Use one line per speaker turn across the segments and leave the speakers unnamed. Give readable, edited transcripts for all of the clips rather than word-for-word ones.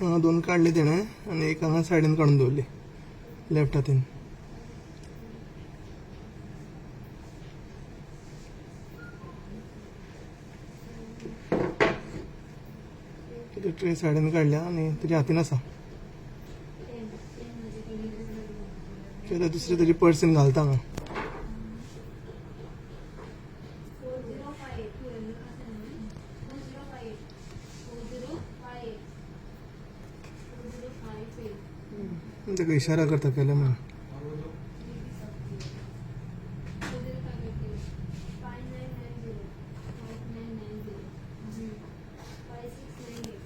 हांगा दोन काडले तेणें आनी एक हांगा सायडीन काडून दवरली लेफ्ट हातीन. तेजी ट्रे सायडीन काडल्या आनी तेज्या हातीन आसा. ते दुसरी तेजी पर्सीन घालता हांगा.
4058. 4058. 4058. 4058.
ताका इशारा करता केले म्हणून.
4058. 5990. 5990. 5698.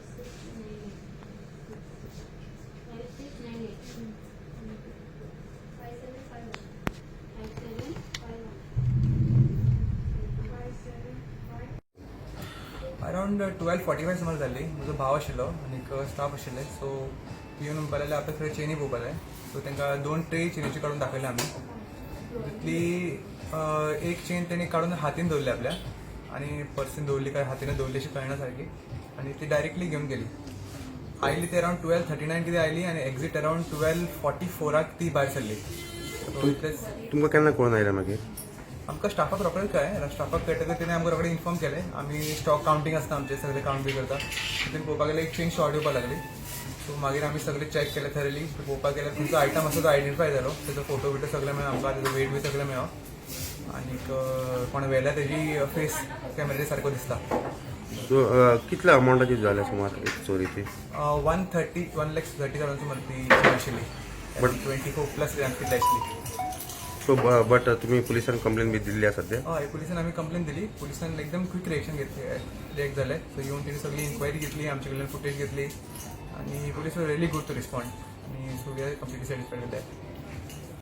5698. 5698. 5751. 5751. 575.
अरावंड 12:45 सुमार जाल्ली. म्हजो भाव आशिल्लो आनीक स्टाफ आशिल्ले. सो येवन म्हणपाक लागले आपल्या थोडे चेनी पळोवपा जाय. सो तांकां दोन ट्रे चेनीच्यो काडून दाखयले आमी. तितली एक चेन तेणी काडून हातीन दवरली आपल्या आनी पर्सीन दवरली काय हातीन दवरली अशी कळना सारकी, आनी ती डायरेक्टली घेवन गेली. आयली ती अरावंड 12:39 कितें आयली आनी एग्जीट अरावंड 12:44 ती भायर सरली. सो इतलेच.
तुमकां केन्ना कळून आयलें मागीर?
आमकां स्टाफाक रोखडेच कळ्ळें. स्टाफाक कळटकच तेणें आमकां रोखडें इन्फॉर्म केलें. आमी स्टॉक कावंटींग आसता आमचें, सगळें कावंट बी करता. तेतून पळोवपाक गेल्यार एक चेन शॉर्ट येवपाक लागली. सो मागीर आमी सगळें चॅक केलें थरली. पळोवपाक गेल्यार खंयचो आयटम आसा तो आयडेंटिफाय जालो. तेजो फोटो बिटो सगळें मेळ्ळो आमकां, तेजो वेट बी सगळें मेळ्ळो आनीक कोण व्हेल्या तेजी फेस कॅमेराचेर सारको दिसता.
सो कितल्या अमावंटाची जाल्या सुमार एक चोरी ती?
130, 1,30,000 सुमार ती चेन आशिल्ली. 24 प्लस ग्राम्स कितली आशिल्ली.
सो बट तुमी पुलिसान कंप्लेन बी दिल्ली आसा सद्या?
हय, पुलिसान आमी कंप्लेन दिली. पुलिसान एकदम क्विक रिएक्शन घेतले, रिएक्ट जाले. सो येवन तेणी सगळी इन्क्वायरी घेतली आमचे कडल्यान, फुटेज घेतली आनी police were really good to respond आनी so we are completely satisfied with that.